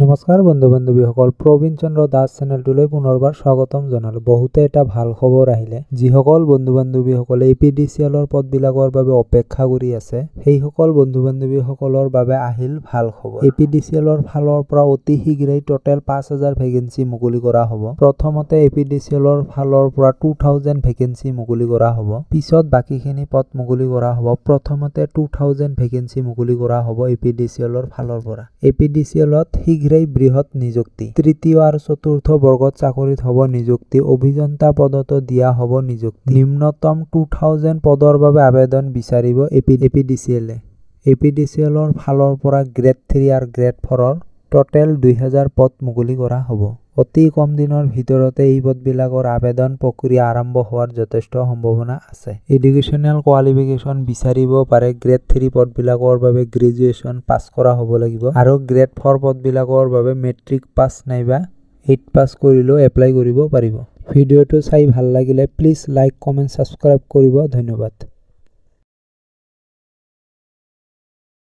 নমস্কাৰ বন্ধু বান্ধৱীসকল, প্ৰবীণ চন্দ্ৰ দাস চেনেলটোলৈ পুনৰবাৰ স্বাগতম জনালোঁ। বহুতে এটা ভাল খবৰ আহিলে। যিসকল বন্ধু বান্ধৱীসকলে এ পি ডি চি এলৰ পদবিলাকৰ বাবে অপেক্ষা কৰি আছে, সেইসকল বন্ধু বান্ধৱীসকলৰ বাবে আহিল ভাল খবৰ। এ পি ডি চি এলৰ ফালৰ পৰা অতি শীঘ্ৰেই টোটেল 5000 ভেকেঞ্চি মুকলি কৰা হ'ব। প্ৰথমতে এ পি ডি চি এলৰ ফালৰ পৰা 2000 ভেকেঞ্চি মুকলি কৰা হ'ব, পিছত বাকীখিনি পদ মুকলি কৰা হ'ব। প্ৰথমতে 2000 ভেকেঞ্চি মুকলি কৰা হ'ব এ পি ডি চি এলৰ ফালৰ পৰা। এ পি ডি চি এলত শীঘ্ৰেই বৃহৎ নিযুক্তি। তৃতীয় আৰু চতুৰ্থ বৰ্গত চাকৰিত হ'ব নিযুক্তি। অভিযন্তা পদতো দিয়া হ'ব নিযুক্তি। নিম্নতম 2000 পদৰ বাবে আবেদন বিচাৰিব এ পি ডি চি এলে। এ পি ডি চি এলৰ ফালৰ পৰা গ্ৰেড 3 আৰু গ্ৰেড 4ৰ টোটেল 2000 পদ মুকলি কৰা হ'ব। অতি কম দিনৰ ভিতৰতে এই পদবিলাকৰ আবেদন প্ৰক্ৰিয়া আৰম্ভ হোৱাৰ যথেষ্ট সম্ভাৱনা আছে। এডুকেশ্যনেল কোৱালিফিকেশ্যন বিচাৰিব পাৰে। গ্ৰেড 3 পদবিলাকৰ বাবে গ্ৰেজুৱেশ্যন পাছ কৰা হ'ব লাগিব আৰু গ্ৰেড 4 পদবিলাকৰ বাবে মেট্ৰিক পাছ নাইবা 8 পাছ কৰিলেও এপ্লাই কৰিব পাৰিব। ভিডিঅ'টো চাই ভাল লাগিলে প্লিজ লাইক, কমেণ্ট, ছাবস্ক্ৰাইব কৰিব। ধন্যবাদ।